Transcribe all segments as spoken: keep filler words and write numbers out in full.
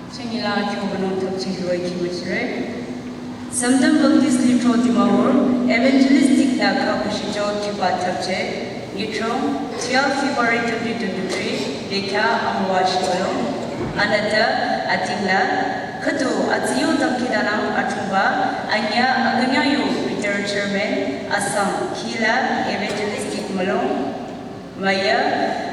Chengila kyo bano thapche hiwai ki machire. Samtam Baptist Litro Dimapur Evangelistic da kha kushicho kipa thapche. Litro twelve February twenty twenty-three. Dekha amwa shibalo. Anata atingla. Khatu atsiyo tamkidanang atumba. Anya aganya yo Peter Chairman. Assam Kila Evangelistic Malong. Maya,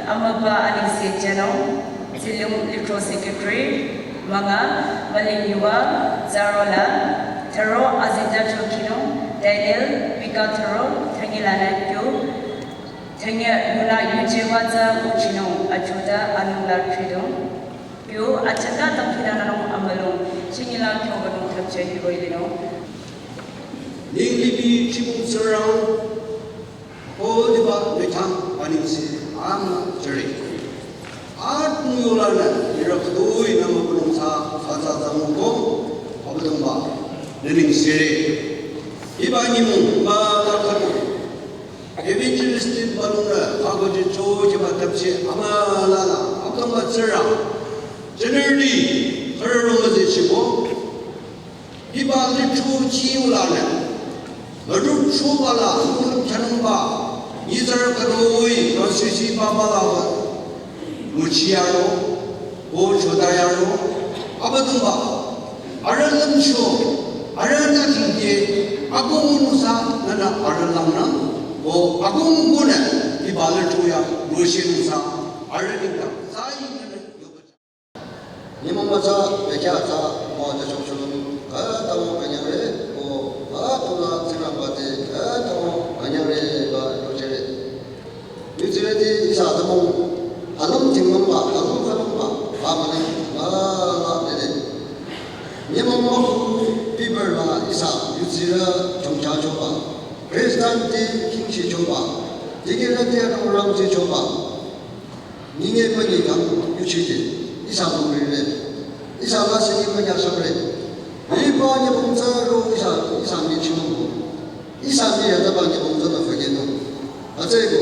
amaba aningse chanong, Zilung Litro Secretary, manga, Maling Yuwa, Zarola, Tharo Azinda Chokino, Daniel, Mika Tharo, Thangilana Yu, Thanya Yuna Yujewa Za Uchino, Achuta, Anungla Tridong, Yu, Achata Tamkina Nanong Amalong, Chingila Kyobanong Tapcha Hiroilino. Ning libi chibung serang, Ko diba methang paningse ama jere. At muyolana irak doi nama pulungsa faza tamu ko abdumba nening sere. Iba nimu ba la kanu. Evangelistic balungra kago je cho je ba tapse ama la la abdumba tsera. Generally, khararo maze chibo. Hiba litro chi ulane. Maru cho bala, ulum chanungba. Nizar kadoi, kansisi babala. Muchi yaro, o choda yaro, abadumba. Aralam cho, arana tingke, agung musa, nana aralam na. O agung guna, hiba litro ya, mushi musa, araninga. Sai nana. Nyümong mütsa, bekhyah atsa, mo aja chongchong, a tawo kanyangre, ko, a tula tsingrang bate, a tawo kanyangre, ba yochere. Yutsireti ihsa tamong, halom tingmong ba, halom kalom ba, ba mane, ba la dede. Nyümong mo, piber la ihsa, yutsira chongcha choba. Kristan ti kingshi choba. Tigireti adong rangti choba. Ninge pani kang yuchije, ihsa mongre, ihsa la sini manya samre. Iba nyümong tsü ro ihsa, ihsa mi chimong. Ihsa mi ya taba nyümong tsü na fageno. Atsego.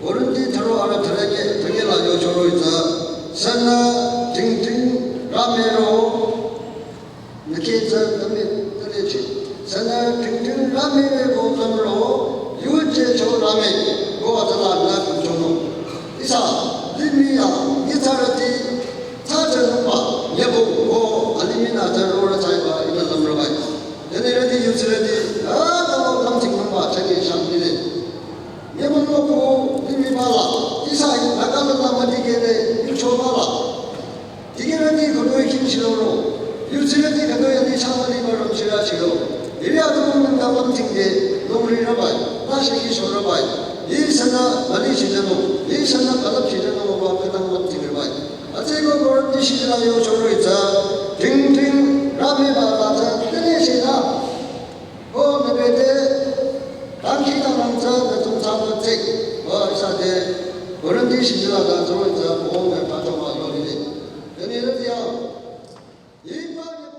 Korinti tharo ara tharake, thangela yo choro itsa. Sana ting ting ramero. Nake tsü tame tane chi. Sana ting ting rame ko tsamro, yuje cho rame, ko atala na chono. Ihsa, limi ya, yitsarati, tsa tsa nungba, yebo, ko, alimina tsa ro ra tsai ba, ina lamra bai. Tene rati yutsirati, a, tamo tam ting nungba, chani sham nile. Yebo mo ko, limi bala, ihsa, nakala na mati kene, yucho bala. Tigirati khudoi khin shiloro. Yutsirati khudoi ani shamali maram shira shilo. Iri adu mung na lam tingde, longri rabai, na shaki sho rabai. Yi sana mali shijano, yi sana kalap shijano wa kadang lam ting rabai. Atsego koranti shijana yo choro itsa, ting ting, rame ba la ta, tene shina. Ko mebete, tangki tanang tsü, natsung tsü tsü tsü. Ko ihsa te, koranti shijila ta tsü tsü, ko me pato ma yo lile. Tene le tia. Ipa ne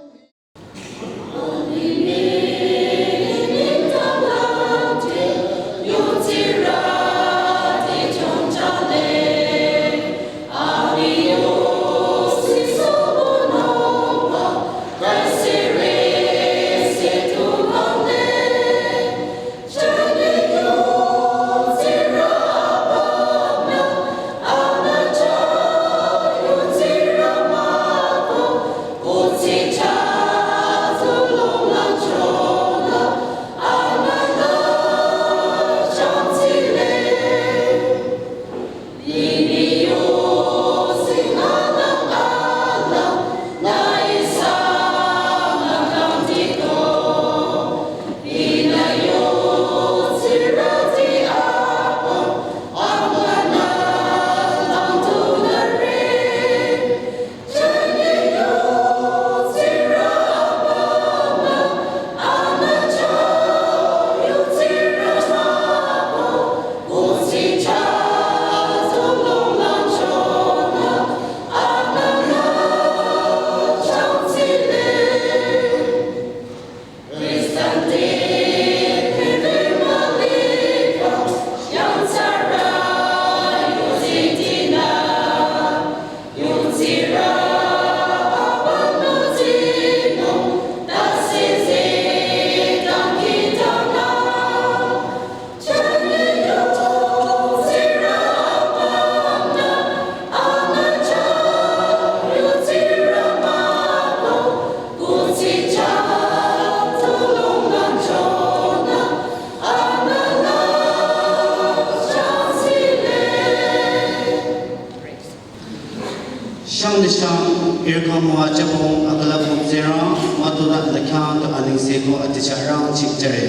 Irkhang müwajüpung akala pung Tsingrang, mütoda nü khyang tu anengse ko aticha rangcheh jüre.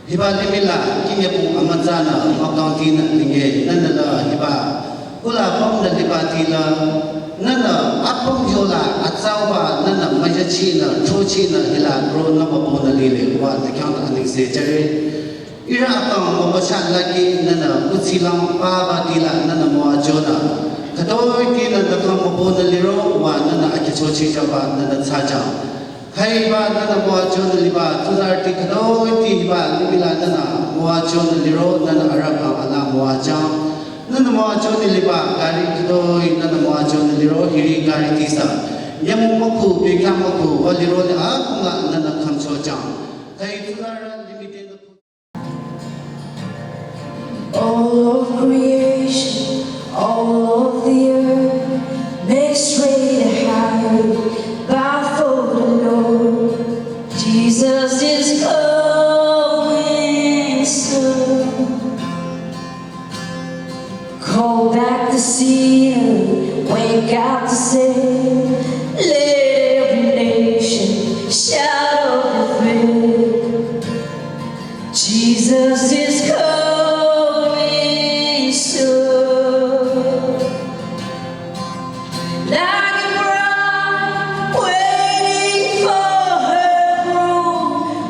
Hiba limih la, kingyapung amütsanü, mükangtinü ningye, nühnü la hiba, kula pümnü liba tila, nühnü apüm yola, atsauba, nühnü müyachinü, chochinü, hila, ro nü mübünü lile, wa, nü khyang tu anengse jüre. Ihrü akang mübücha laki nühnü kuthsilang paba tila nühnü müwajünü. Khütoi tinü nü khyang mübünü liro wa nühnü akhichochi jüba nühnü thsajüng. Khüiba nühnü müwajünü liba tuzarüti khütoi ti hiba limih la nühnü müwajünü liro nühnü arüh kang ala müwajüng. Nühnü müwajünü liba gari khütoi nühnü müwajünü liro hiri gari tisa. Nyümong mükhu, bikhyang mükhu, wa liro le akung la nühnü khümchojüng. Khüi tuzarü limih te nü All of creation, all of the earth, makes ready to hide, bow for the Lord. Jesus is coming soon. Call back the sinner, wake up the saint. Let every nation shout out the faith. Jesus is coming soon. Like a bride waiting for her groom,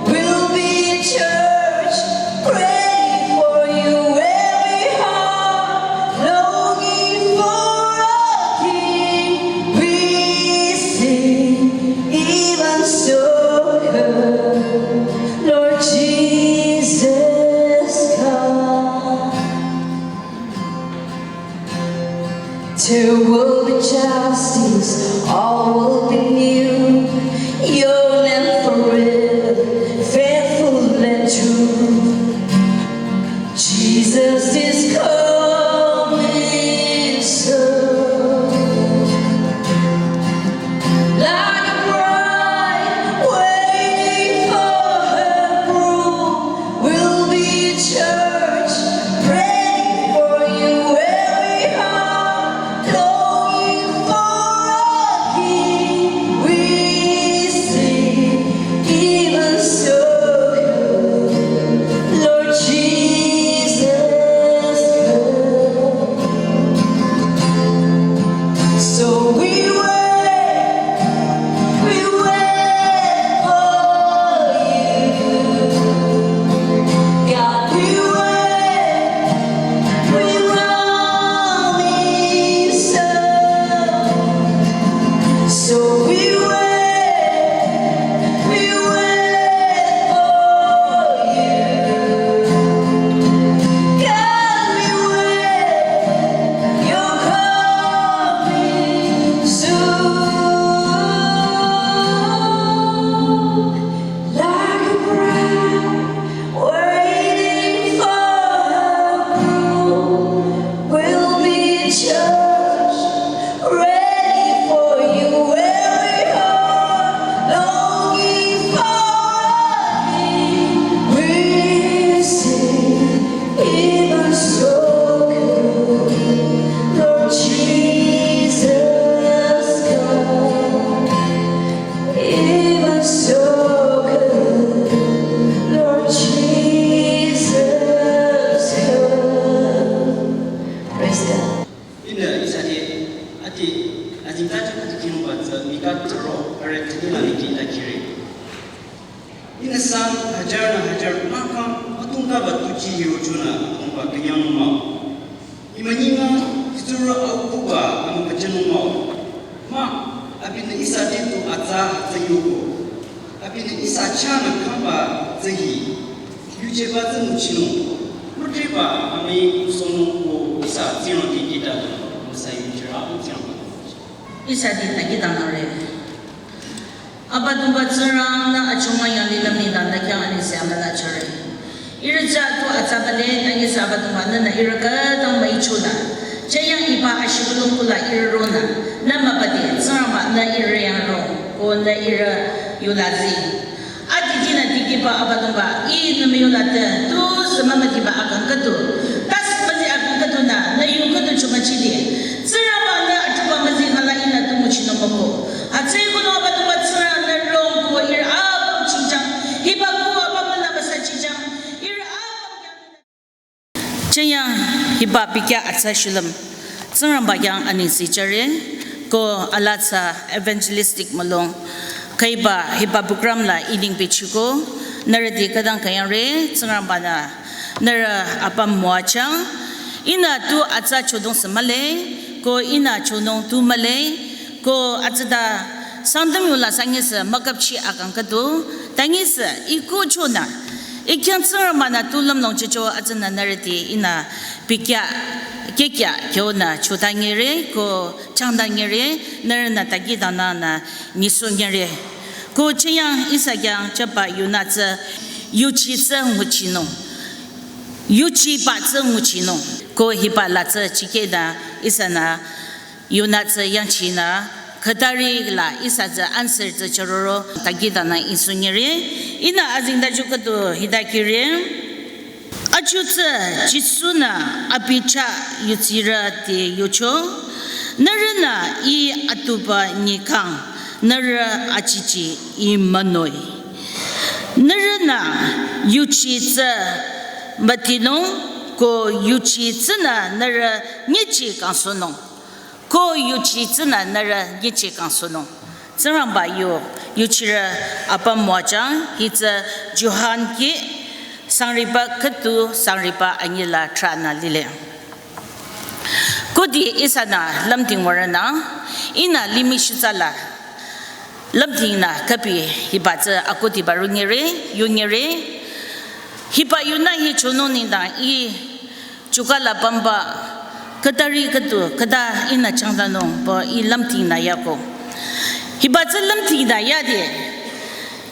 we'll be a church ready for you. Every heart longing for a king, we sing, even so come, Lord Jesus, come. There will be justice, all will be new. Your name forever, faithful and true. Jesus is coming soon. Like a bride waiting for her groom, we'll be a church ready for you. Every heart longing for a king, we sing, even so come, Lord Jesus, come. So we wait, we wait for you. God, we wait, we promise. So we wait, we wait for you. God, we wait, you're coming soon. Like a bride waiting for her groom, we'll be a church ready for you. Every heart longing for a king, we sing, even so come, Lord Jesus, come. Even so come, Lord Jesus, come. Praise God. Ihnü ihsa te, ati, azingtacho kuti kinungba tsü mika türo, are tüdula miki takiri. Ihnü san hajar nü hajar mahkhang, atungkaba tuchi hirochonü atungba künyang mah-o. Imünyinga, hitsurü aukuba amükachenung mah-o. Mah, abinü ihsa te tu atsa atsa yoko. Abinü ihsa chahnü kamba tsü hi. Yujeba tsü nguchinung. Mütreba amüi kusonung ko ihsa Tsingrang te kihta. Ihsa yujera Tsingrang. Ihsa te ta kihta nare. Abüdongba Tsingrang, nü achomang yanglilüm nengdang nü khyang anengse amüla chore. Ihrü tsü tu atsaba le, nü ihsa Abüdongba nünü ihrü khütang müichula. Chayang iba ashibülung kula ihrü ronü. Nü mübüde, Tsingrangba nü ihrü yang ro, ko nü ihrü yulazi. Adidinü dikiba Abüdongba, ihnü müyulate, tu sema müdiba akang khüdu. Tas müzi akang khüdunü, nü yu khüdu chumüchide. Tsingrangba nü achuba müzi khala ihnü tu nguchinung Atsü kuno abatuba tsüra nü rong ko ir apüm chingjang. Hiba ko apüm nü basa chingjang. Ir apüm yang. Chayang hiba pikya atsa shulüm. Tsingrangba yang anisi jare. Ko alatsa evangelistic mulong. Kaiba hiba program la ining bichiko. Nührü di kadang kayang re. Tsingrangba nü nührü apüm müwachang. Ihnü tu atsa chodong sü mühle, ko ihnü chonung tu mühle, ko atsüta Sangtam yola sangisa müküpchi akang khüdu, tangisa iko chonü, ikyang Tsingrangba nü tu lümlong chicho atsünü nührü di ihnü pikya, kekya, kyonü chotanyire, ko changdanyire, nührünü takidangnangnü nisonyire. Ko chayang ihsa kyang chaba yunü tsü yuchi tsü nguchinung. Yuchiba tsü nguchinung. Ko hiba la tsü chikehnü ihsanü yunü tsü yangchinü khütari la ihsa tsü answer tsü chororo takidangnang isonyire. Ihnü azengtacho khüdu hita kire. Achu tsü Jisu-nü abi chah yudsirü te yocho, nührünü I atuba nyikang, nührü achichi I münoi. Nührünü yuchi tsü mütinung, ko yuchi tsünü nührü nyichi kangsohnung. Ko yuchi tsünü nührü nyichi kangsohnung. Tsingrangba yu, yuchirü apüm müwachang, hi tsü Johan ki sangriba khüdu sangriba anyila tranü lile. Kudi ihsanü lümting würenü, ihnü limih shitsala lümtingnü kapi hiba tsü akudi ba rungire, yungire, hiba yunü hi chonung nengdang I chukala pümba, khütari khüdu, khüta ihnü changdanung, pü I lümtingnü yako. Hiba tsü lümtingnü yade,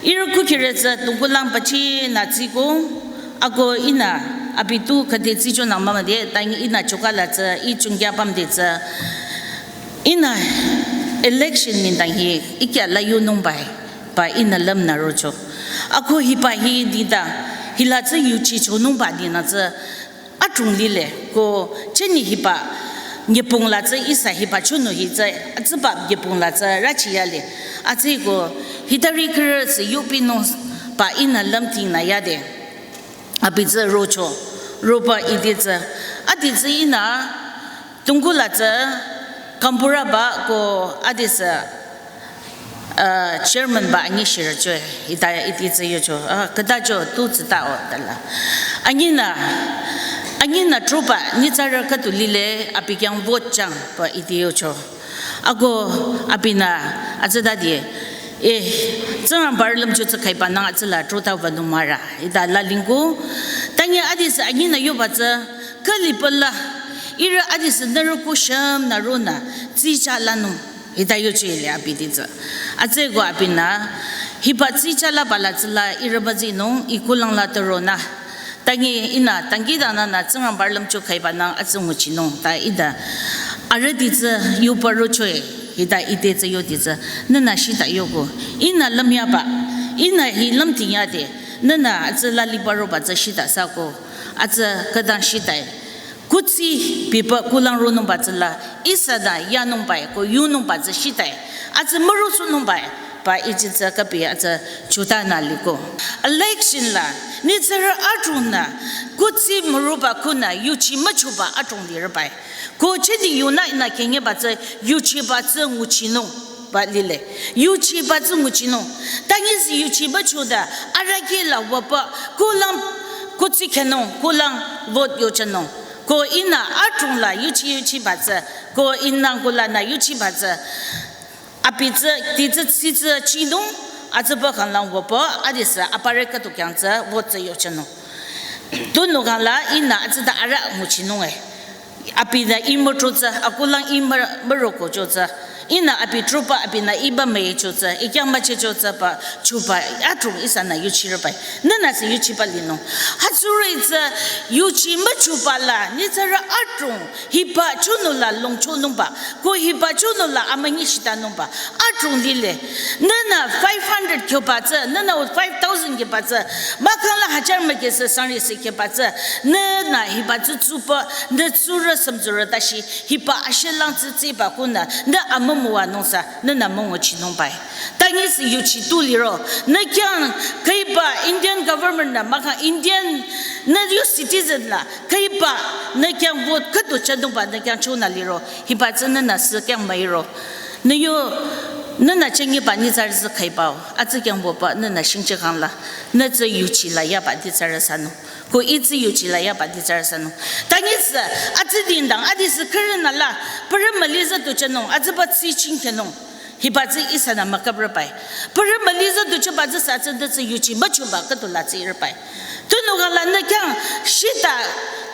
ir kukirü tsü tungkulang pachinü tsiko, ako ihnü abi tu khüde tsichonang mümüde, tang ihnü chukala tsü, I chungkya pümde tsü, ihnü election nengdang hi, ikya la yunung bai, pü ihnü lümnü rocho. Ako hiba hi dida, hila tsü yuchi chonungba dinü tsü, atung lile, ko cheni hiba nyipung la tsü ihsa hiba chonung hi tsü, atsüba nyipung la tsü rachi yale. Atsüko hitari khürü tsü yupinung pü ihnü lümtingnü yade. Abi tsü rocho, roba ide tsü. Adi tsü ihnü tungkula tsü kampura ba ko adi tsü uh, chairman ba anyi shirü cho, ita iti tsü yocho, ah, khüta cho tu tsü ta o tala. Anyinü, anyinü troba, nyitsarü khüdu lile, abi kyang vote chang, pü iti yocho. Ako abinü, atsüta di, eh, Tsingrangba lümcho tsü khaiba nang atsüla trota vanung mara, ita la lingko. Tangi adi tsü anyinü yoba tsü, khülipala, irü adi tsü nührü kusham nü ronü, tsicha lanung. Hita yochile abi di tsü. Atsüko abinü, hiba tsicha laba la tsüla irüba tsinung, I kulang la türonü. Tangi ihnü, tangi dangnangnü Tsingrangba lümcho khaiba nang atsü nguchinung, ta ida. Arüh di tsü yoba rochoe, hita ite tsü yodi tsü. Nünü shita yoko. Ihnü lümyaba. Ihnü hi lümting yade. Nünü atsüla liba roba tsü shita sako. Atsü khütang shitae. Kuthsi biba kulang ronungba tsüla, ihsa da yanungbae, ko yunungba tsü shitae, atsü mürosunungbae, pü iji tsü kapi atsü chutanü liko. Election la, nyitsarü atungnü, kuthsi müroba kunü, yuchi müchoba atung lirübae. Ko chedi yunü ihnü kengeba tsü, yuchiba tsü nguchinung. Ba lile. Yuchiba tsü nguchinung. Tangisi yuchiba choda. Arüh kila wüba. Kulang kuthsi khenung. Kulang vote yochanung. Ko ihnü atungla yuchi yuchiba tsü. Ko ihnü kulanü yuchiba tsü. Abi tsü, di tsü, tsi tsü, chinung. Atsüba khanglang wüba. Adi sü, aparü khüdu khyang tsü, vote tsü yochanung. Tunüo khangla, ihnü atsüta arüh nguchinung e. Abinü I mütro tsü, akulang I mü-, müroko cho tsü. Ihnü abi troba, abinü iba müicho tsü, ikyang müchehcho tsü pü, choba, atung ihsanü yuchirübae. Nünü sü yuchiba linung. Hütsüri tsü, yuchi müchoba la, nyitsarü atung, hiba chonung la longchonungba, ko hiba chonung la amünyi shitanungba, atung lile. Nünü five hundred kyoba tsü, nünü five thousand kyoba tsü, mahkhang la hajar mükyüsü sangri sü kyoba tsü, nünü hiba tsü tsuba, nü tsurü sümtsurü tashi, hiba ashelang tsü tsiba kunü, nü amü müwanungsa, nünü münguchinungbai. Tanyisü yuchi tu liro, nü khyang khüiba Indian government nü mahkhang Indian nü yo citizen la, khüiba nü khyang vote khüdu chadungba nü khyang chonü liro, hiba tsü nünü sü khyang müiro. Nü yo, nünü chengiba nyitsarü tsü khüibao, atsü khyang vote ba nünü shingchehkhang la, nü tsü yuchi la yaba nyitsarü sanung. Ko itsü yuchi la yaba nyitsarü sanung. Tanyisü, atsü dindang, adisü khürünü la, pürü müli züdu chanung, atsüba tsü chingkhenung. Hiba tsü ihsanü müküprübai. Pürü müli züdu chaba tsü sa tsü nü tsü yuchi müchuba khüdu la tsü rübai. Tunüo khang la nü khyang shita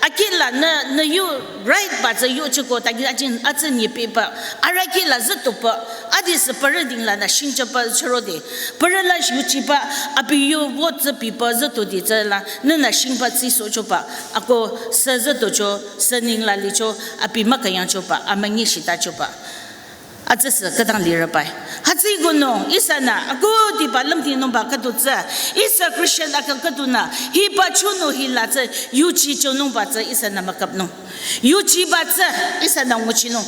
akhi la nü, nü yu right ba tsü yuchiko tanyi ajin atsü nyipiba. Arüh kih la züduba. Adisü pürü ding lanü shingchehba chürode. Pürü la yuchiba abi yu vote tsü biba züdudi tsü la nünü shingba tsü sochoba. Ako sü züducho, sü ning la licho, abi müküyangchoba, amünyi shitachoba. Atsüsü khütang lirübai. Hütsüeko nung, ihsanü, akohdiba lümdhingnungba khüdu tsü, ihsa Christian akang khüdunü, hiba chonung hila tsü, yuchi chonungba tsü, ihsanü müküpnung. Yuchiba tsü, ihsanü nguchinung.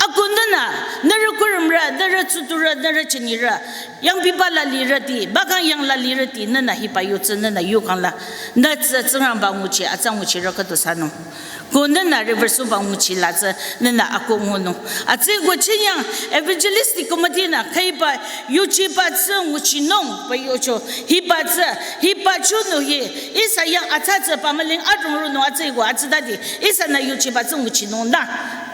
Ako nünü, nührü kurümrü, nührü tsudurü, nührü chinirü, yangbiba la lirüti, mahkhang yang la lirüti, nünü hiba yu tsü, nünü yukhang la, nü tsü Tsingrangba nguchi, atsa nguchirü khüdu sanung. Ko nünü reverse ba nguchi la tsü nünü ako ngunung. Atsüeko chinyang evangelistic committee nü khüiba yuchiba tsü nguchinungba yocho. Hiba tsü, hiba chonung hi, ihsa yang atsa tsü pamüling adrong runung atsüeko atsütade. Ihsanü yuchiba tsü nguchinung nü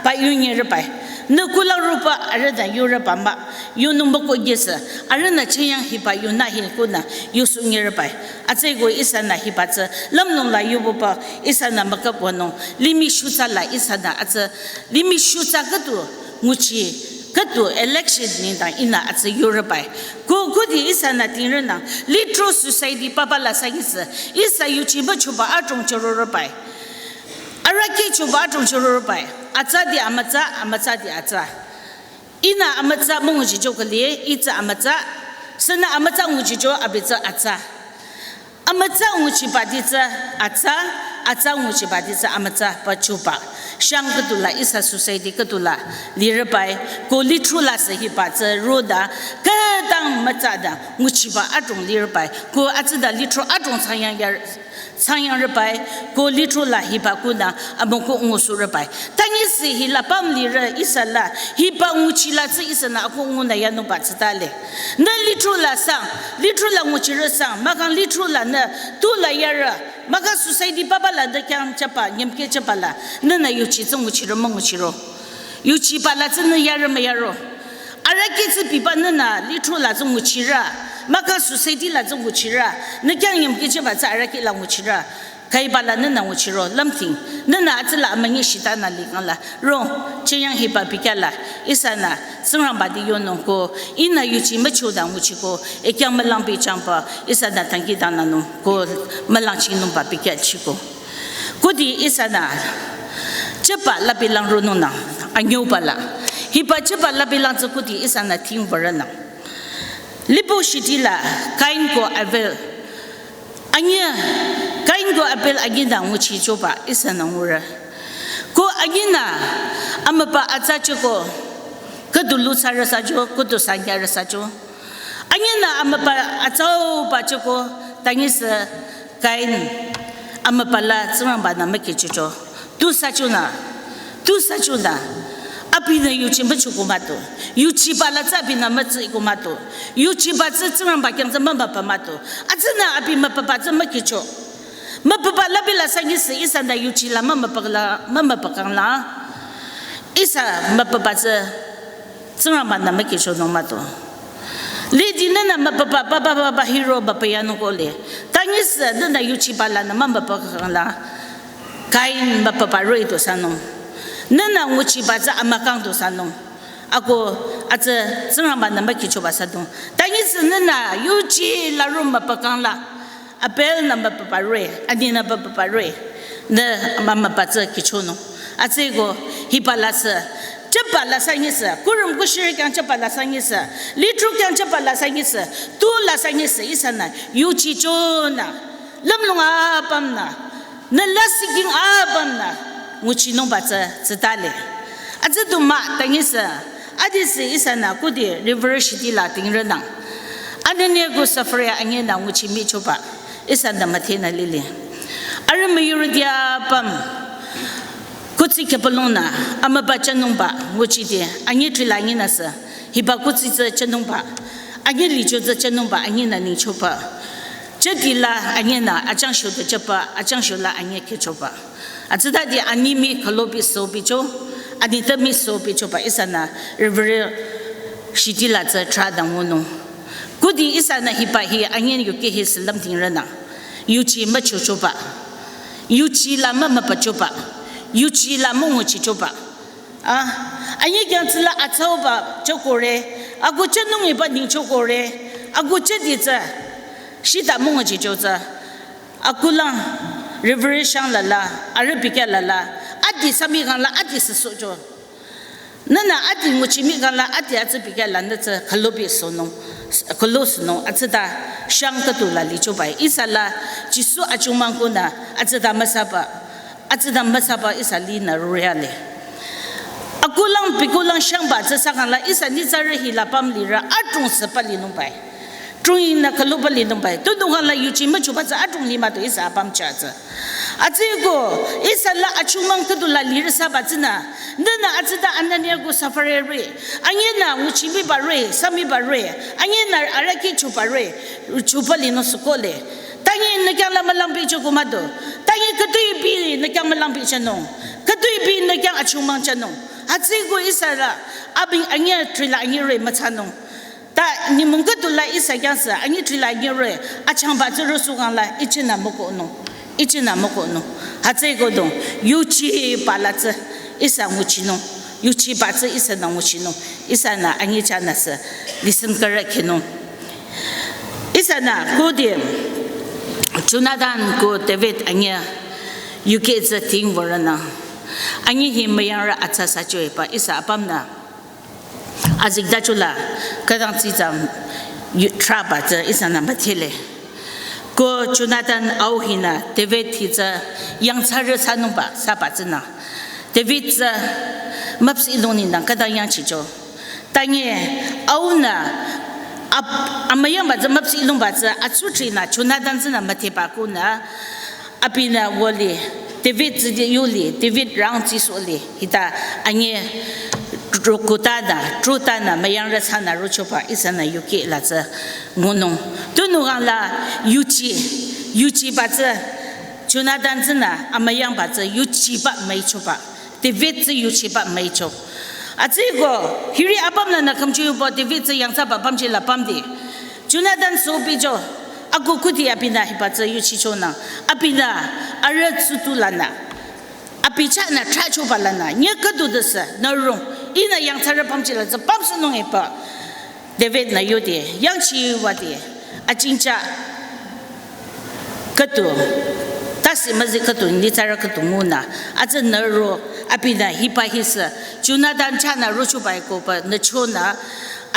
ba yu nyirübai. Nü kulang rüba arühnü yurüba mah. Yunungba ko gisü, arühnü chinyang hiba yunü hi kunü yusu nyirübai. Atsüeko ihsanü hiba tsü, lümlong la yububa, ihsanü müküp wünung, limih shutsa la ihsanü atsü, limih shutsa khüdu nguchi, khüdu election nengdang ihnü atsü yurübai. Ko khudi ihsanü tingrünang, lithro society papa la sanyisü, ihsa yuchi müchuba adrong chürorübai. Arüh kihchoba adrong chürorübai. Atsadi amütsa, amütsadi atsa. Ihnü amütsa münguchicho khüli, itsü amütsa, sünü amütsa nguchicho abi tsü atsa. Amütsa nguchibati tsü atsa, atsa nguchibati tsü amütsa ba chuba. Shang khüdu la ihsa society khüdu la lirübai, ko lithro la sü hiba tsü roda, khütang mütsa da nguchiba adrong lirübai, ko atsüda lithro adrong changyang ya, changyangrübai, ko lithro la hiba kunü amüko ngusurübai. Tanyisü hila pamlirü ihsa la, hiba nguchi la tsü ihsanü ako ngunü yanungba tsütale. Nü lithro la sang, lithro la nguchirü sang, mahkhang lithro la nü, tu la yarü, mahkhang society papa la nü khyang chaba, nyümke chaba la, nünü yuchi tsü nguchirü münguchiro. Yuchiba la tsü nü yarü müyaro. Arüh kih tsü biba nünü lithro la tsü nguchirü. Mahkhang society la tsü nguchirü. Nü khyang nyümke chaba tsü arüh kih la nguchirü. Khüiba la nünü nguchiro lümdhing. Nünü atsü la amünyi shitanü likhang la. Rong, chinyang hiba bikya la. Ihsanü, Tsingrangba di yonung ko. Ihnü yuchi müchuda nguchiko. Ikhyang mülang bichangba. Ihsanü tangki dananung ko. Mülang chingnungba bikya chiko. Khudi ihsanü, chaba labilang runungnang, anyüba la. Hiba chaba labilang tsü khudi ihsanü tingbarünang. Lipo shiti la, Kain ko Abel. Anyü, Kain ko Abel anyinü nguchichoba ihsanü ngurü. Ko anyinü, amüba atsa chiko, khüdu lutsarü sacho, khüdu sanyarü sacho. Anyinü amüba atsauba chiko, tanyisü Kain amüba la Tsingrangba-nü mükichicho. Tu sachonü, tu sachonü. Abinü yuchi müchuko mato. Yuchiba la tsü abinü mütsiko mato. Yuchiba tsü Tsingrangba khyang tsü mümüba mato. Atsünü abi mübüba tsü mükicho. Mübüba labi la sanyisü ihsanü yuchi la mümüba la, mümüba kang la. Ihsa mübüba tsü Tsingrangba-nü mükichonung mato. Lidi nünü mübüba, ba, ba, ba, ba, hiro ba, ba, yanung kole. Tanyisü nünü yuchiba lanü mümüba kang la. Kain mübüba roh-i tu sanung. Nünü nguchiba tsü amükang tu sanung. Ako atsü Tsingrangba-nü mükichoba sanung. Tanyisü nünü yuchi la ro mübüba kang la. Abel-nü mübüba roh-i, anyinü mübüba roh-i, nü mümüba tsü kichonung. Atsüko hiba la sü, chaba la sanyisü, kurüm kushirü khyang chaba la sanyisü, lithro khyang chaba la sanyisü, tu la sanyisü, ihsanü, yuchichonü, lümlong apümnü, nü lasih king apümnü, nguchinungba tsü, tsütale. Atsü du mah, tanyisü, Adisi ihsanü kudi river shiti la tingrenang. Anania ko Safira anyinü nguchi michoba. Ihsanü müdhenü lile. Arüh müyurü dia püm. Kuthsi khüpalongnü amüba chanungba nguchide. Anyi trila anyinüsü. Hiba kuthsi tsü chanungba. Anyi licho tsü chanungba anyinü ningchoba. Chedila anyinü achangsho de chaba, achangsho la anyi khechoba. Atsütade ani mi khülobi sobicho, ani tami sobichoba ihsanü river shiti la tsü trada ngunung. Kudi ihsanü hiba hi anyi yuki hi sülüm tingrenang. Yuchi müchochoba. Yuchi la mü mübachoba. Yuchi la münguchichoba. Ah, anyi khyang tsüla atsauba chokore. Agu chanungiba ningchokore. Agu chedi tsü. Shita münguchicho tsü. Akulang, river shang lala, arüh bikya lala, adi sami kangla, adi sesucho. Nana adi nguchi mi kangla, adi atsü bikya la, nütsü khülobi sonung, khülo sonung, atsüta shang katu la lichobai. Ihsa la, Jisu achungmang kunü, atsüta müsaba, atsüta müsaba ihsa linü rurüyale. Akulang, bikulang shangba tsü sakangla, ihsa nitsarü hila pam lirü, atung sepa linungbai. Trunginü khüloba linungbai. Tunungala yuchi müchoba tsü atung lima tu ihsa apam cha tsü. Atsüko, ihsa la achungmang katu la lirü saba tsünü. Nünü atsüta Anania ko Safira re. Anyinü nguchi miba re, samiba re. Anyinü arüh khechoba re. Choba linung sukole. Tangi nü khyang la mülangbicho kumado. Tangi khütoi bi nü khyang mülangbichanung. Khütoi bi nü khyang achungmang chanung. Atsüko ihsa la. Abin anyi trila anyi re mütsanung. Ta nyümong katu la ihsa khyang sü, anyi trila anyi re, achangba tsü rosu kangla, ichinü mükohnung, ichinü mükohnung. Atsüko dong, yuchiba la tsü, ihsa nguchinung, yuchiba tsü ihsanü nguchinung, ihsanü anyi chanü sü, listen kara khinung. Ihsanü, kudi, Jonathan ko David anyi, yuki tsü ting vorana. Anyi hi müyangrü atsa sachoiba, ihsa apamnü. Azikdachola, khütang tsitsam, yu-, traba tsü ihsanü müdhele. Ko Jonathan au hinü, David hi tsü yangthsarü sanungba, saba tsünü. David tsü müpsih longni nang khütang yangchicho. Tangi, aunü, ap-, amüyangba tsü müpsih longba tsü, atsutrinü, Jonathan tsünü müdheba kunü, abinü woli, David tsü yuli, David rang tsisoli, hita anyi rokutanü, trutanü, müyangrü sanü rochoba, ihsanü yuki la tsü ngunung. Tunungala yuchi, yuchiba tsü, Jonathan tsünü, amüyangba tsü, yuchiba müichoba. David tsü yuchiba müicho. Atsüko, hiri apamnü nü khümchu yubo, David tsü yangthsaba pamchi la pamdi. Jonathan sobicho, aku kudi abinü hiba tsü yuchichonang. Abinü, arüh tsutulanü. Abi chanü trachoba lanü, nye katu desü, nü rung, ihnü yangthsarü pamchi la tsü pamsünung eba. David nü yode, yangchiwade, achingcha, katu, tasi müzi katu, nitsarü katu ngunü, atsü nü ro, abinü hiba hisü, Jonathan chanü rochoba ikoba, nü chonü,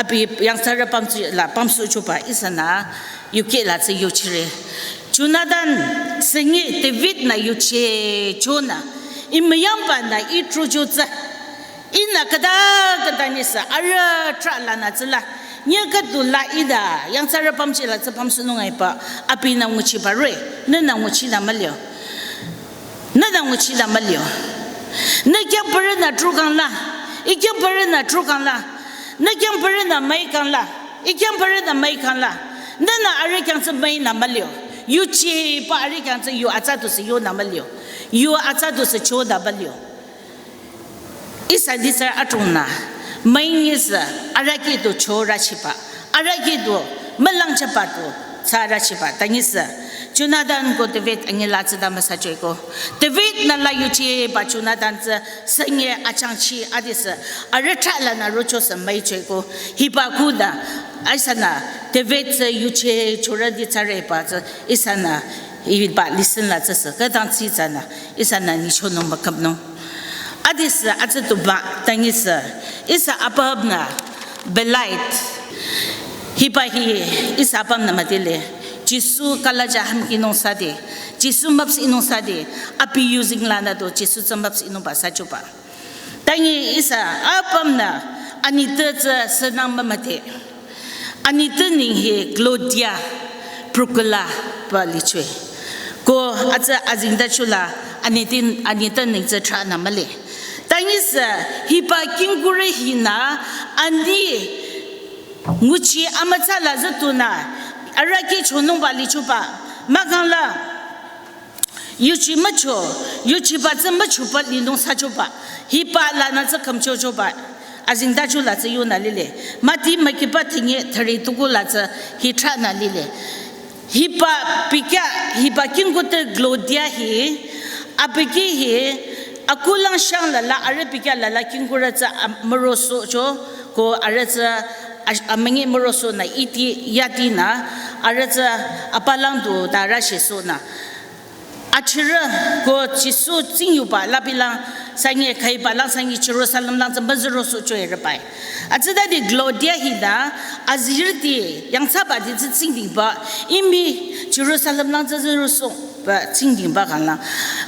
abi yangthsarü pamchi la pamsüchoba, ihsanü, yuki la tsü yuchire. Jonathan, sünyi David nü yuchichonü, imüyangbanü i trucho tsü, ihnü khüta khüta nisü, arüh tralanü tsüla, nye katu la ida, yangthsarü pamchi la tsü pamsünung eba, abinü nguchiba re, nünü nguchinü mülio. Nünü nguchinü mülio. Nü khyang parünü trukangla, i khyang parünü trukangla, nü khyang parünü müikangla, i khyang parünü müikangla, nünü arüh khyang tsü müinü mülio. Yuchiba arüh khyang tsü yu atsa tusü yonü mülio. Yu atsa tusü chonü mülio. Ihsa nitsarü atungnü, müingisü, arahkheh du chorüchiba, arahkheh du mülangchaba du thsarüchiba, tangisü. Jonathan ko David anyi la tsüta müsachoiko. David nü la yuchiba Jonathan tsü sünyi achangchi adisü, arüh tralanü rochosü müichoiko. Hiba kunü, ihsanü, David tsü yuchichorü di thsareba tsü, ihsanü, hiba listen la tsüsü, khütang tsitsünü, ihsanü nyichonung mükhümnung. Adisü atsütuba tangisü, ihsa apümnü belait. Hiba hi ihsa apümnü müdhele. Jisu kalaja hamkinung sade. Jisu müpsihnung sade. Abi yuzeng lanü du Jisu tsü müpsihnungba sachoba. Tangi ihsa apümnü Anitü tsü sünang mümüdhe. Anitü neng hi Claudia Procola pü lichwe. Ko atsü azengtacho la anitü, anitü neng tsü thranü mühle. Tanyisü hiba kingkurü hinü ani nguchi amütsa la zütunü arahkheh chonungba lichoba. Mahkhang la yuchi mücho, yuchiba tsü müchoba linung thsachoba. Hiba lanü tsü khümchochoba. Azengtacho la tsü yonü lile. Mati mükiba thingi thüri tuku la tsü hi thranü lile. Hiba bikya, hiba kingkurü Claudia hi, abikhi hi, akulang shang la la, arüh bikya la la kingkurü tsü am-, mürosohcho, ko arüh tsü ash-, amünyi mürosohnü iti yadinü, arüh tsü apalang du ta rüshisohnü. Achirü ko Jisu tsingyuba labilang sünyi khüiba lang sünyi Jerusalem lang tsü müzürosohcho irebai. Atsütade Claudia hinü azirüti yangthsaba di tsü tsingdhingba imi Jerusalem lang tsü zürosohba tsingdhingba khanglang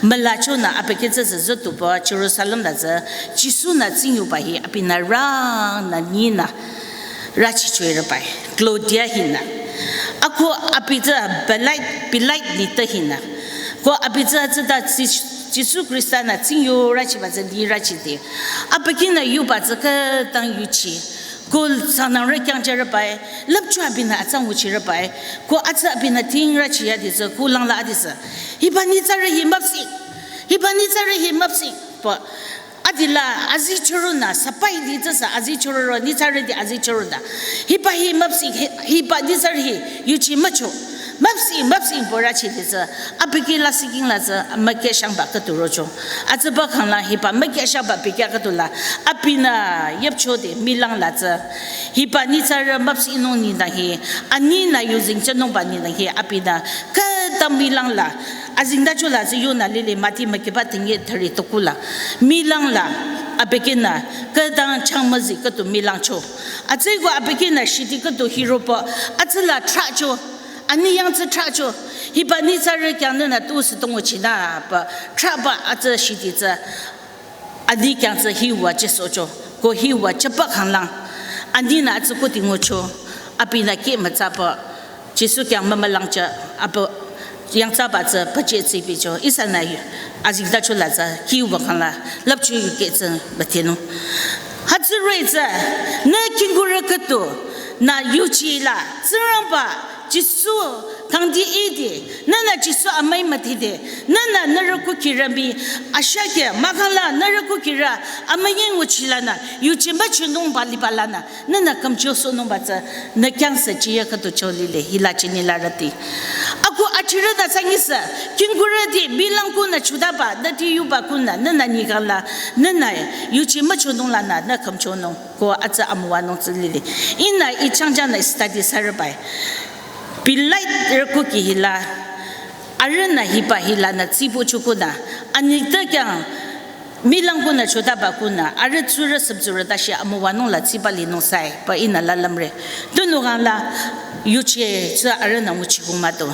mülachonü abikhi tsü zütuba Jerusalem la tsü Jisu nü tsingyuba hi abinü rangnü nyinü rüchicho irebai, Claudia hinü. Ako abi tsü belait, belait nitü hinü. Ko abi tsü tsüta Jis-, Jisu Khrista nü tsingyu rüchiba tsü nyi rüchide. Abikhinü yuba tsü khütang yuchi. Ko sanang rü kyangcheh rebai, lüpcho abinü atsang nguchi rebai. Ko atsü abinü ting rüchi yadi tsü, ko langla adi tsü. Hiba nyitsarü hi müpsing. Hiba nyitsarü hi müpsing. Pü Adila azichorunü, sapai di tsüsü azichororo, nyitsarüti azichorunü. Hiba hi müpsing, hi-, hiba nyitsarü hi, yuchi mücho. Müpsing, müpsing pü rüchide tsü, abikhi la siking la tsü, mükheh shangba khüdu rocho. Atsüba khanglang hiba mükheh shangba bikya khüdu la, abinü yüpchode milang la tsü. Hiba nyitsarü müpsingnung nengdang hi, aninü yuzeng chenungba nengdang hi, abinü khüta milang la, azengtacho la tsü yonü lile Mati mükiba thingi thüri tuku la. Milang la, abikhinü, khütang changmüzi khüdu milangcho. Atsüko abikhinü shiti khüdu hiroba, atsü la thracho. Ani yang tsü thracho. Hiba nyitsarü kyangnünü tusü tonguchinü pü, thraba atsü shiti tsü. Ani khyang tsü hiwü chesohcho, ko hiwü cheba khanglang. Aninü atsü koti ngucho, abinü kih mütsaba, Jisu khyang mümülangcha, abi yangthsaba tsü pache tsibicho, ihsanü yu, azengtacho la tsü, hiwü khangla, lüpcho yukeh tsü, müdhenung. Hütsüri tsü, nü kingkurü khüdu, nü yuchi la, Tsingrangba, Jisu kangdi ide, nünü Jisu amüi müdhide, nünü nührü kukhirü mii, ashakeh, mahkhang la nührü kukhirü, amünyi nguchilanü, yuchi müchonungba liba lanü, nünü khümchosohnungba tsü, nü khyang sü chiya khüdu cho lile, hila chini la rüti. Ako achirünü sünyi sü, kingkurüti, milang kunü chotaba, nüti yuba kunü, nünü nyikhang la, nünü, yuchi müchonung lanü, nü khümchonung. Ko atsü amüwanung tsü lile. Ihnü i changchangnü study thsarübai. Belait rü kuki hila. Arühnü hiba hilanü tsibucho kunü. Anitü khyang milang kunü chotaba kunü. Arüh tsurü sümtsurü tashi amüwanung la tsiba linung sai. Pü ihnü la lümre. Tunüo khangla yuchi tsü arühnü nguchi kung mah do.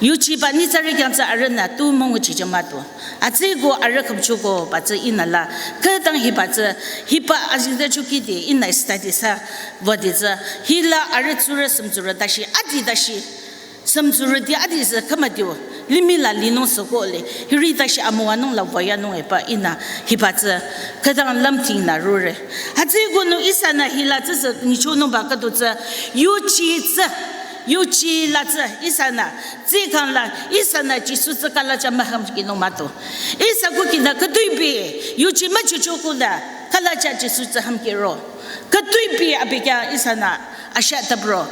Yuchiba nyitsarü khyang tsü arühnü tu münguchicho mah do. Atsüko arüh khümchokoba tsü ihnü la, khütang hiba tsü, hiba azengtacho kide ihnü study thsa, wüde tsü, hila arüh tsurü sümtsurü tashi, adi tashi, sümtsurüti adi tsü khümüdio, limih la linung sü kohle, hiri tashi amüwanung la wüyanung epü ihnü hiba tsü, khütang lümdhingnü rore. Atsüko nü ihsanü hila tsüsü nyichonungba khüdu tsü, yuchi tsü, yuchi la tsü, ihsanü, tsikhang la, ihsanü Jisu tsü kalacha mühümkinung mah do. Ihsa kukinü khütoi bi, yuchi müchocho kunü, kalacha Jisu tsü hümkiro. Khütoi bi abi khyang ihsanü, asha tapro.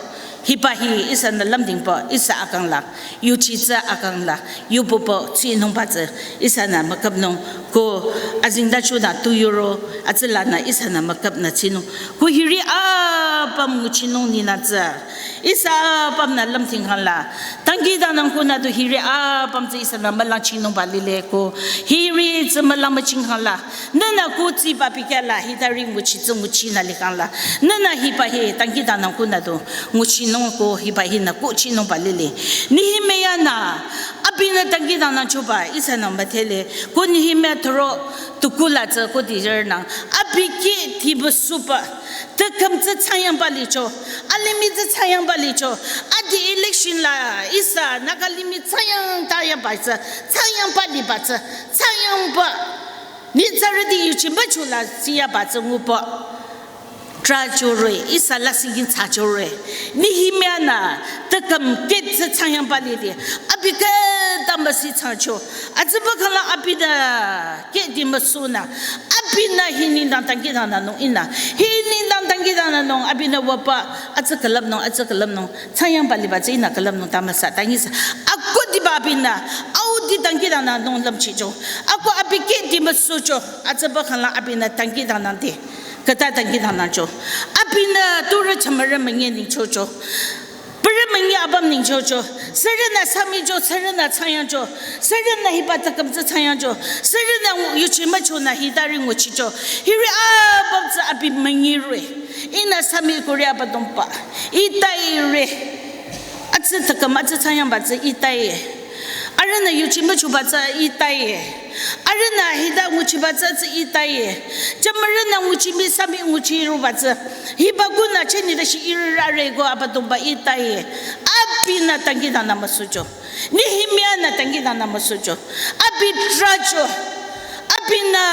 Hiba hi ihsanü lümdhingpü, ihsa akang la, yuchi tsü akang la, yububu tsinungba tsü, ihsanü müküpnung, ko azengtachonü tu yoro, atsülanü ihsanü müküpnü tsinung. Ko hiri apüm nguchinung ninü tsü. Ihsa apümnü lümdhingkhang la. Dangkhidangnang kunü du hiri apüm tsü ihsanü mülangchinungba lile ko. Hiri tsü mülang müchingkhang la. Nünü ko tsiba bikya la hitari nguchi tsü nguchinü likhang la. Nünü hiba hi dangkhidangnang kunü du nguchinung ko hiba hinü kuchinungba lile. Nehemiah-nü Abinü dangkhidangnang choba ihsanü müdhele, ko Nehemia thüro tuku la tsü ko dijer nang, abi kihdi müsuba, tüküm tsü changyangba licho, alimih tsü changyangba licho, adi election la ihsa Naga limih changyang tayaba tsü, changyangba liba tsü, changyangba, nyitsarüti yuchi müchula siyaba tsü nguba. Trahchore, ihsa lasih kih thsachore. Nehemia-nü tüküm kihdi tsü changyangba lile. Abi khüta müsi thsacho. Atsüba khangla abinü kihdi müsunü, abinü hi nengdang dangkhidangnangnung ihnü, hi nengdang dangkhidangnangnung abinü wüba atsü külüpnung, atsü külüpnung. Changyangba liba tsü ihnü külüpnung ta müsa ta nyisa. Ako diba abinü, audi dangkhidangnangnung lümchicho. Ako abi kihdi müsucho. Atsüba khangla abinü dangkhidangnangde, khüta dangkhidangnangcho. Abinü turü chümürü münyi ningchocho. Pürü münyi apüm ningchocho. Sürünü samicho, sürünü changyangcho. Sürünü hiba tüküm tsü changyangcho. Sürünü yuchi müchonü hitari nguchicho. Hiri apüm tsü abi münyire. Ihnü sami kuri Abüdongba, ih taire. Atsü tüküm, atsü changyangba tsü ih taye. Arühnü yuchi müchoba tsü ih taye. Arühnü hita nguchiba tsü tsü ih taye. Chümürünü nguchi mii sami nguchiroba tsü, hiba kunü cheni dashi ihrü rare ko Abüdongba ih taye. Abinü dangkhidangnang müsucho. Nehemia-nü dangkhidangnang müsucho. Abi trahcho. Abinü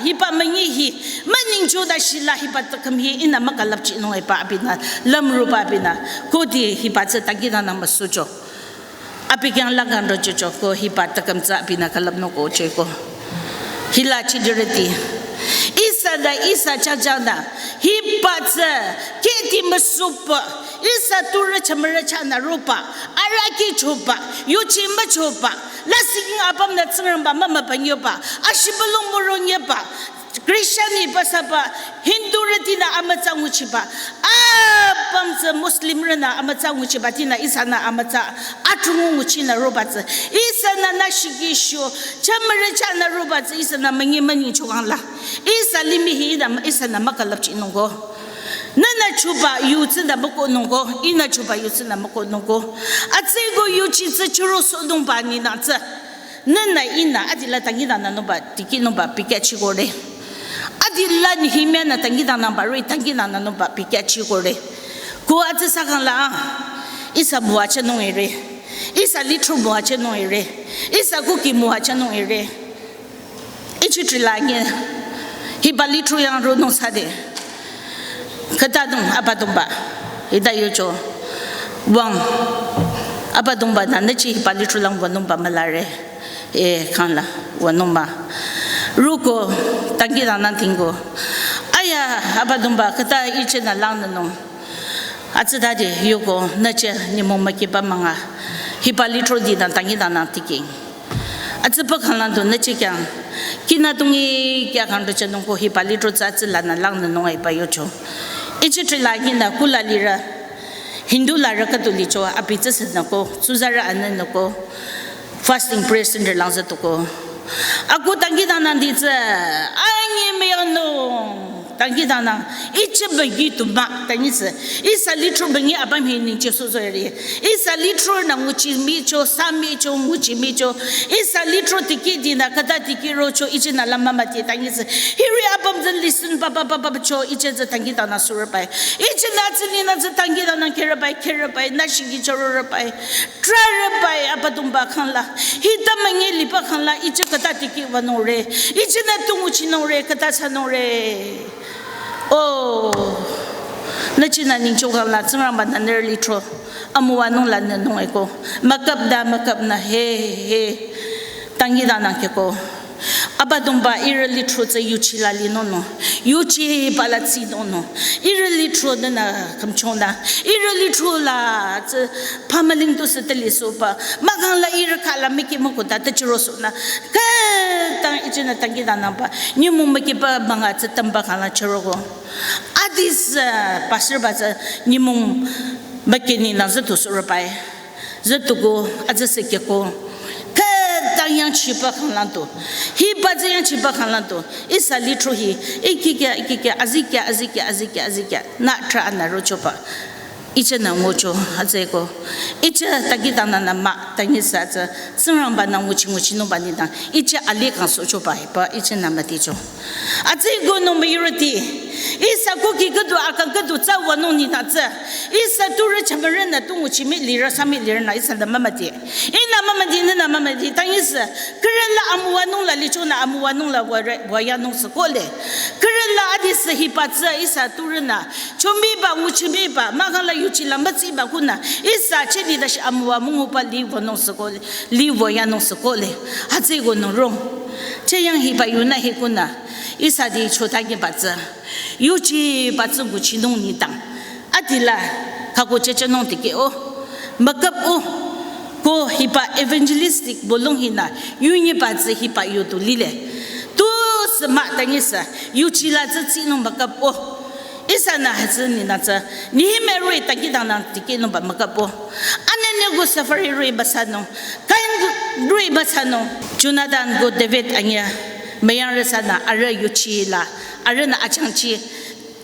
hiba münyi hi müningcho dashi la hiba tüküm hi ihnü mükülüpchinung eba abinü lümroba abinü, kodi hiba tsü dangkhidangnang müsucho. Abi khyang la kang rochocho ko hiba tüküm tsü abinü külüpnung ko cheko. Hila chidirüti, ihsa da ihsa chajanü hiba tsü kihdi müsuba, ihsa turü chümürü chahnü roba, arahkheh choba, yuchi müchoba, lasih kih apümnü Tsingrangba mümübünyiba, ashibülung müronyiba, Christian-i basaba, Hindurütinü amütsa nguchiba, apüm tsü Muslimrünü amütsa nguchibatinü ihsanü amütsa athrungu nguchinü roba tsü, ihsanü nashikisho, chümürü chahnü roba tsü ihsanü münyi müningcho khangla, ihsa limih hi ihnü, ihsanü mükülüpchinung ko. Nühnü choba yu tsünü mükohnung ko, ihnü choba yu tsünü mükohnung ko. Atsüko yuchi tsü chürosohnungba nengdang tsü, nühnü ihnü adila dangkhidangnangnungba, dikehnungba, bikya chikore. Adila Nehemia-nü dangkhidangnangba roh-i dangkhidangnangnungba bikya chikore. Ko atsüsa khangla, ihsa müwajünung ire. Ihsa lithro müwajünung ire. Ihsa kuki müwajünung ire. Ichi trilanye, hiba lithro yang ronung sade. Khüta dung Abüdongba, hita yocho. Wüng, Abüdongba-nü nüchi hiba lithro lang wünungba mülare. E, khangla, wünungba. Roko, dangkhidangnang tingko. Aya, Abüdongba, khüta ichinü langnünung. Atsütade yoko, nüchi nyümong mükiba münga. Hiba lithro dinü dangkhidangnang tiking. Atsüba khanglang du nüchi khyang, kinü dungi kya khang du chenung ko hiba lithro tsü atsülanü langnünung eba yocho. Ichi trila kinü kula lirü, Hindu larü khüdu licho, abi tsü sünü ko, tsuzarü anünü ko, fasting prayer center lang zütu ko. Ako dangkhidangnang di tsü, anyi müyanung. Dangkhidangnang, ichi bagi tu mah, tangi tsü. Ihsa lithro bangi apüm hi ningcheh sosohre. Ihsa lithro nü nguchi micho, sa micho, nguchi micho. Ihsa lithro tiki dinü, khüta tiki rocho, ichinü la mümüdhe, tangi tsü. Hiri apüm tsü listen, papa, papa, cho, ichi tsü dangkhidangnang sürübai. Ichinü tsü ninü tsü dangkhidangnang kherübai, kherübai, nü shingi chorübai. Trarübai, Abüdongba khangla. Hita münyi liba khangla, ichi khüta tiki wünungre. Ichinü tu nguchinungre, khüta thsanungre. Oh, nüchinü ningcho khangla, Tsingrangba-nü nührü lithro amüwanung lanü nung eko. Müküp da, müküp nü, he, he. Dangkhidangnang keko. Abüdongba ihrü lithro tsü yuchi la linung nung. Yuchiba la tsinung nung. Ihrü lithro nünü khümchonü. Ihrü lithro la tsü pamaling tu sü teli soba. Mahkhang la ihrü khala miki mükuta te chürosohnü. Khütang ichinü dangkhidangnangba. Nyümong mükiba münga tsü tamba khangla chüroko. Adis, uh, pastor ba tsü nyümong mükini nang zütu sürübai. Zütuko, atsü sü keko. Khütang yangchiba khanglang tu. Hiba tsü yangchiba khanglang tu. Ihsa lithro hi. Ikikya, ikikya, azikya, azikya, azikya, azikya. Nü trah nü rochoba. Ichünü ngucho, hütsüeko. Ichü takitanü nü mah, tanyisü tsü, Tsingrangbanü nguchi nguchinungba nengdang, ichü alih kangsohchoba hiba, ichünü müticho. Hütsüeko nung müyurüti, ihsa kuki khüdu akang khüdu tsü wünung nengdang tsü, ihsa turü chamürünü tu nguchi mii lirü sa mii lirünü ihsanü mümüti. Ihnü mümüti, nünü mümüti, tanyisü, khürü la amüwanung la lichonü amüwanung la würe, wüyanung sü kohle. Khürü la adisü hiba tsü ihsa turünü, chomiba, nguchimiba, mahkhang la yuchi la mütsiba kunü, ihsa chedi dashi amüwa münguba li wünung sü kohle, li wüyanung sü kohle. Hütsüeko nung rong. Cheyang hiba yunü hi kunü, ihsa di chotanyiba tsü, yuchiba tsü nguchinung nengdang, adila, kako chechenung tikeh-o, müküp-o, ko hiba evangelistic bolung hinü, yunyiba tsü hiba yu tu lile. Tusü mah tanyisü, yuchi la tsü tsinung müküp-o. Ihsanü hütsü nengdang tsü, Nehemiah roh-i takitanü tikehnungba müküp-o. Ananiah ko Saphira roh-i müsanung, Cain roh-i müsanung. Jonathan ko David anyüh, müyangrü sanü arüh yuchi la, arühnü achangchi,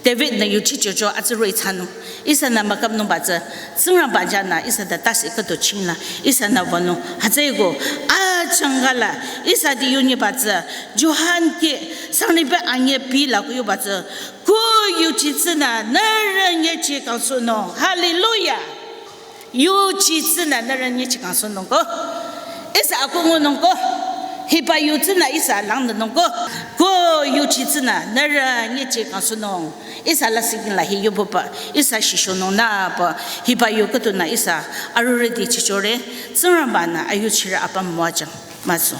David-nü yuchi chocho atsü roh-i thsanung. Ihsanü müküpnungba tsü, Tsingrangba janü ihsa ta tase khüdu chingla, ihsanü wünung. Hütsüeko, achangka la, ihsa di yunyiba tsü, Johan kih, sangreba anyüh pila kuyuba tsü, ko yuchi tsünü, nührü nyichi kangsohnung. Hallelujah. Yuchi tsünü nührü nyichi kangsohnung ko. Ihsa akungunung ko. Hiba yu tsünü ihsa langnünung ko. Ko yuchi tsünü nührü nyichi kangsohnung. Ihsa lasih king la hi yububa. Ihsa shishonung nüba. Hiba yu khüdunü ihsa arorüh di chichore. Tsingrangbanü ayuchirü apüm müwajüng. Müso.